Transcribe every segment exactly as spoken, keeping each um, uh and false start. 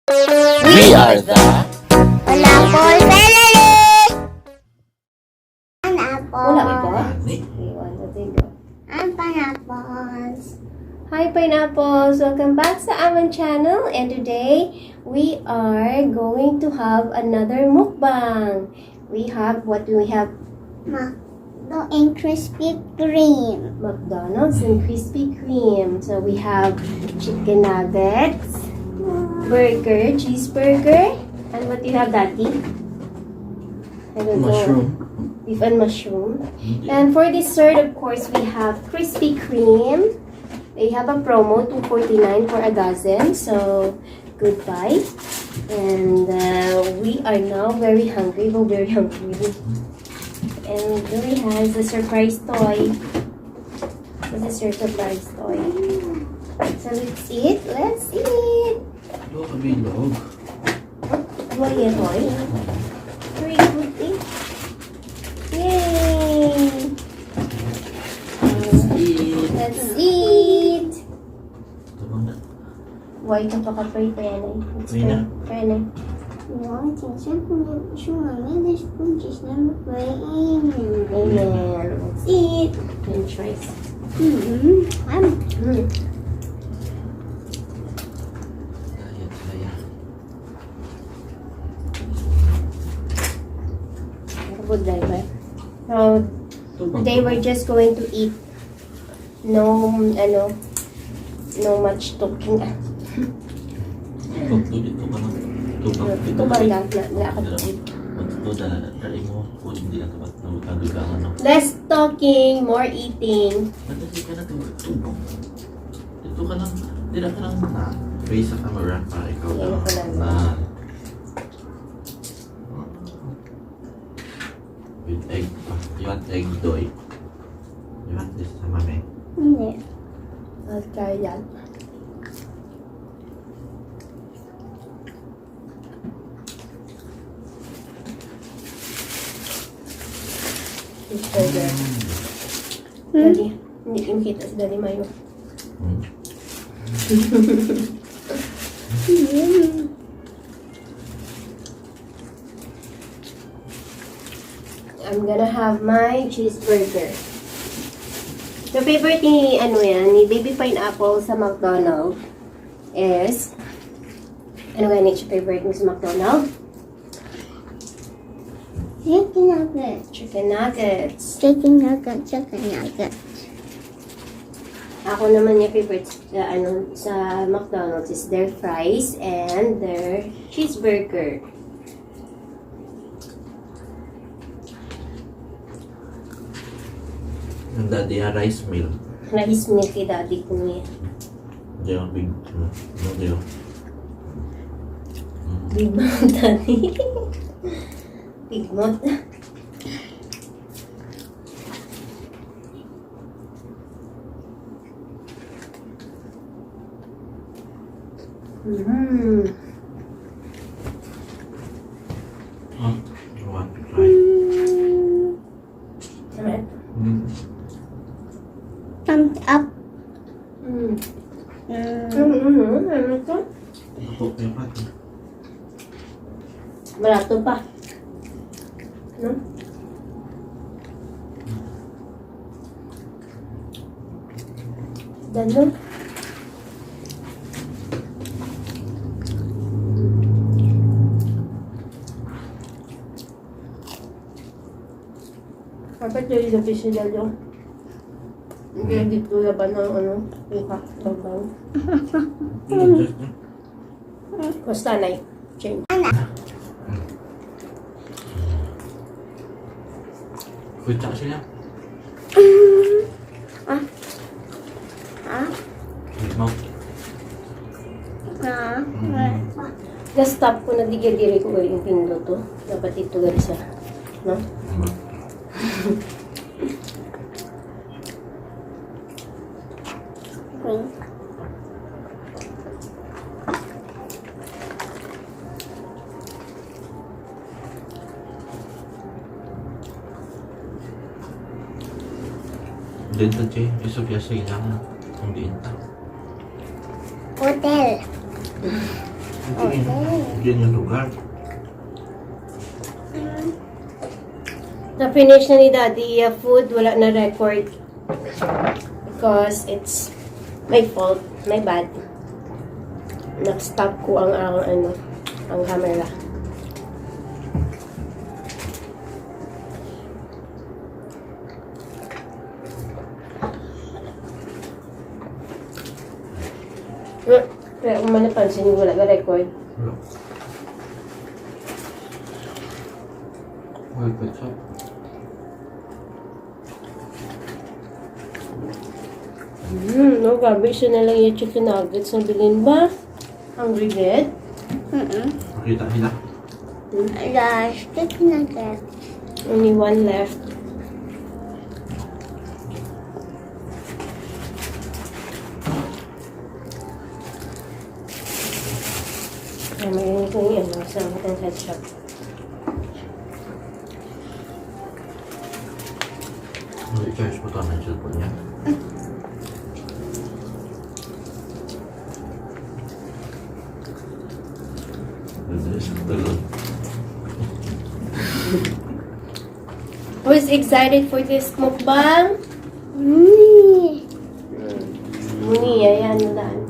We are the Pineapple Family! Pineapple. Wala pa? Gani. Okay, one, two, three, go. Ang pineapples. Hi, pineapples! Welcome back sa amon channel. And today, we are going to have another mukbang. We have, what do we have? McDo and Krispy Kreme. McDonald's and Krispy Kreme. So we have chicken nuggets, burger, cheeseburger, and what do you have, Daddy? I don't know. Mushroom. Beef and mushroom. Hindi. And for dessert, of course, we have Krispy Kreme. They have a promo, two forty-nine for a dozen. So, goodbye. And uh, we are now very hungry. We're very hungry. And Louie has a surprise toy. This is your surprise toy. So let's eat. Let's eat. Duha ka bilog. Duha ya toy. Very good, eh. Yay! Let's eat. Let's eat. Tabang na. Why ka pa ka-pray, Prenay? It's Pray na. Pray, Prenay. Wow, attention, sure, this sponge is never playing. Amen. Let's eat. French fries. Mm-hmm. I'm Mm. Kaya, kaya. Good driver. So, Ito ba? Today we're just going to eat. No, ano, no much talking. Ito, ito, ito ka lang. Ito ka, Ito ito ba ka lang, lang. Na, na, Pero, magtuto na, try mo, kung hindi lang ka, ano, ano. Less talking, more eating. Ba't hindi ka na tumutulog? Ito ka lang, hindi na ka lang na face sa camera para ikaw Hindi lang. Ako lang. Na. With egg pa. You want egg, Doy? You want this, sa mami? Hindi. I'll try that. It's so good. Mm. Daddy, hindi ko kita si Daddy Mayo. Mm. Mm. I'm gonna have my cheeseburger. The favorite ni, ano yan, ni Baby Pineapple sa McDonald's is, ano nga ni favorite mo sa McDonald's? Chicken nuggets. Chicken nuggets. Chicken nuggets, chicken nuggets. Ako naman yung favorite sa, ano, sa McDonald's is their fries and their cheeseburger. Ang daddy, ah, rice meal. Rice meal kay daddy ko niya. Hindi, ah, big, ano, hindi, ah. Mm. Big mouth, daddy. Big mouth. Mm. Ah, you want to try? Mm. Sarap. Mm. Thumbs up. Mm. Mm. Mm, mm, mm, ano to? Ano to? Yung pati. Barato pa. No? Dano? Dapat yung ilapis nila yung hindi dito laban ng ano, kuha, babaw. Basta na eh. Change. Kuya, tsaka sila. Ah. Ah. Di mo. Ah. Mm. Na-stop ko na, di diri ko yung pindot to. Dapat ito gali siya. No? Diba? Green. Dito, Che. Piso-piso lang. Kung diin ta. Hotel. Hindi, hindi niya lugar. Na-finish na ni Daddy iya food, wala na record. Because it's my fault, my bad. Nag-stop ko ang, ang ano, ang camera. Kaya kung man napansin yung wala na record. Wala. Wala pa siya. Mm, no, grabe, isa na lang yung chicken nuggets na bilhin ba? Hungry gid? Mm-mm. Makita nila. Last chicken nuggets. Only one left. Ay, may yung kung yan, ang sarap ng ketchup. May charge mo tama yung cellphone niya. Nandun sa tulog. Who's excited for this mukbang? Me. Muni, ayan, daan.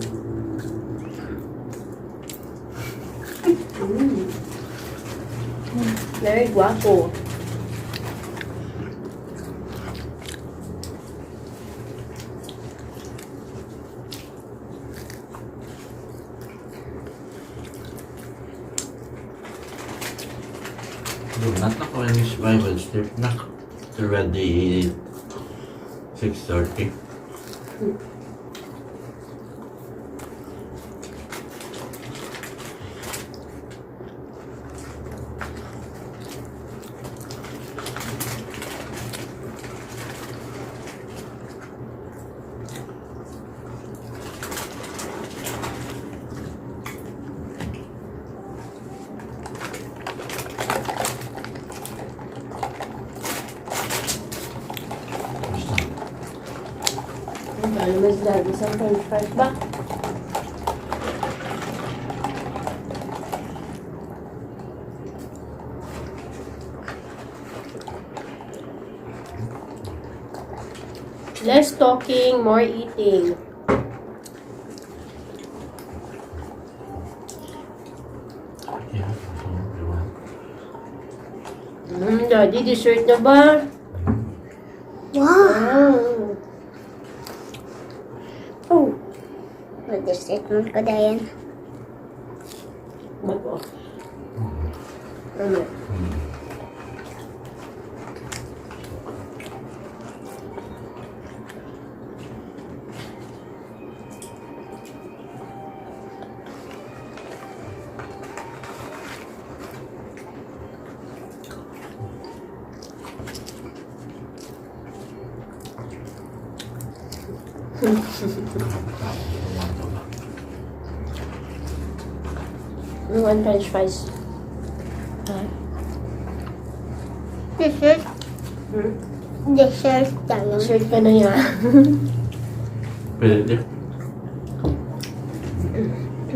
Mm. Very guapo. Lunat na ko ang Miss Bible strip na. Already six thirty. Ang dami mas dami sa french fries ba? Less talking, more eating. Yeah, so, diba? Mm, Daddy, dessert na ba? Wow! Wow. Oh. Mag-dessert man ko dayon. Bago. Ano? Yung one french fries. Ah. Dessert. Hmm? Dessert tayo. Dessert ka na yan. Pwede.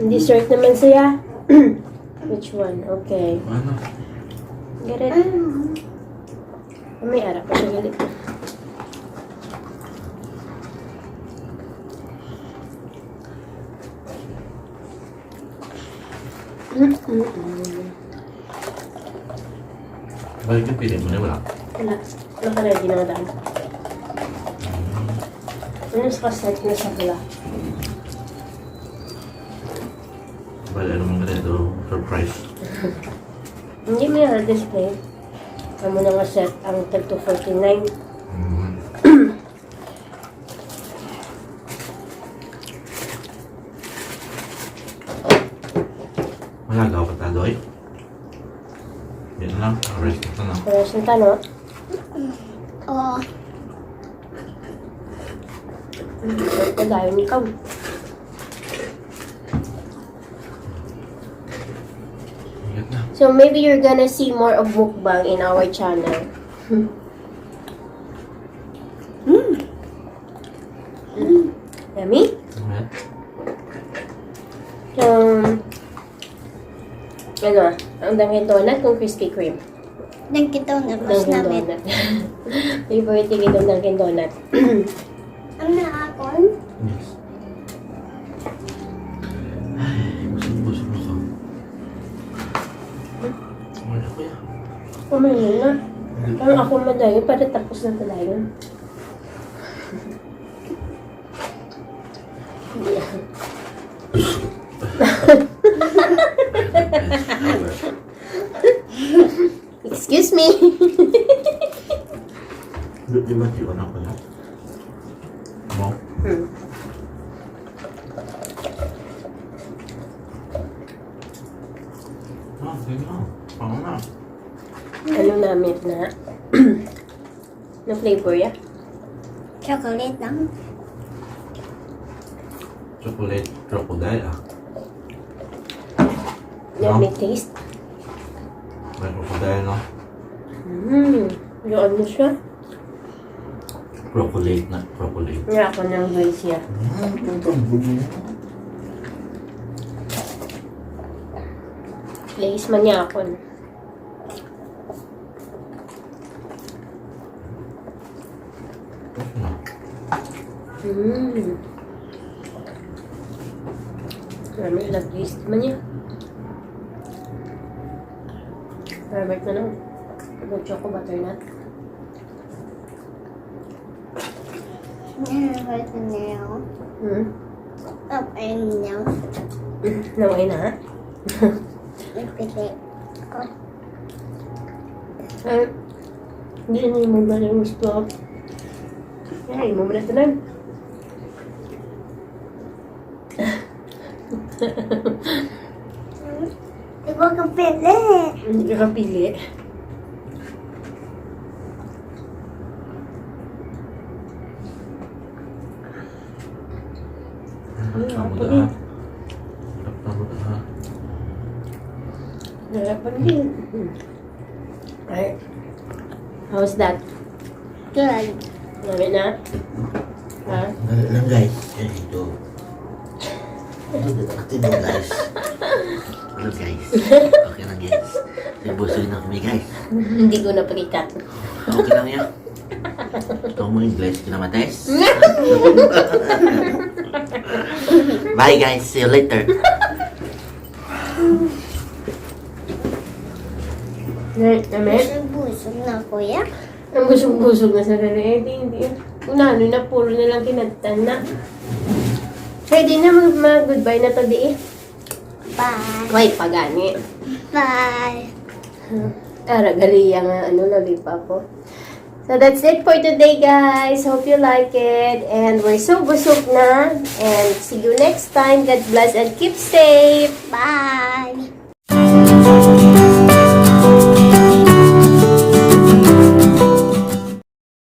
Dessert naman siya. Which one? Okay. Ano? Get it? May ara pa siya gali. Mm-mm. Balik yung pili mo na wala. Wala. Naka-ready na daan. Ano sa set na sa pula? Balik ano mong ganito? Surprise. Hindi mo yung display. Amo na nga set ang tag two forty-nine. Mm. Malagaw ka, Tadoy? Yan lang. Rest na lang. Rest na ta, no? Oo. Padayon ikaw. Ingat na. So maybe you're gonna see more of mukbang in our channel. Mm. Mm. Yummy? Ingat. Um, Ano, ang Dunkin' Donut kung Krispy Kreme? Dunkin' Donut, mas Dunkin' namit. Donut. Favorite ko itong Dunkin' Donut. Ang naakon? Yes. Ay, busog-busog ako. Wala ko yan. Kumain na. Ang ako madali, para tapos na talaga. Excuse me. Di, di ba, di ko na pala? Mo? Hmm. Ah, sige na. Ako na. Ano namit na? Na flavor ya? Chocolate lang. Chocolate crocodile, ah. Let No? me taste. May crocodile, no? Mm. Yun, ano siya? Crocodile na, crocodile. Wala ko ng glaze ya. Mm, ito, ang bunga niya. Glaze man niya ako. Mm. Grabe, nag-taste man niya. Grabe na lang. Ano, choco butternut? Ano, right now? Hmm? Up and down. Naway na? Nagpili ako. Ay, hindi mo ba yung gusto? Ay, mo muna tanan. Di ko kapili. Hindi ka kapili. Ay, Tama ako na, din. Ha? Tama na, ha? Nalapan din. Ay. How's that? Good. Lami na? Ha? Dali lang, guys. Yan ito. Ito, ito, ito, guys. Hello, guys. Okay lang, guys. May busoy na kami, guys. Hindi ko na pag-ikat. Okay lang yan. Ikaw mo yung guys, kinamates. Bye, guys. See you later. Right, amen. Busog-busog na, kuya. Ang busog-busog na sa dali. Eh, di, hindi. Kung ano na, puro na lang kinatan na. Pwede na mag, mag-goodbye na to, di eh. Bye. Wait, pagani. Bye. Ara, gali yang, ah, ano, lollipop ko. So that's it for today, guys. Hope you like it. And we're so busog na. And see you next time. God bless and keep safe. Bye.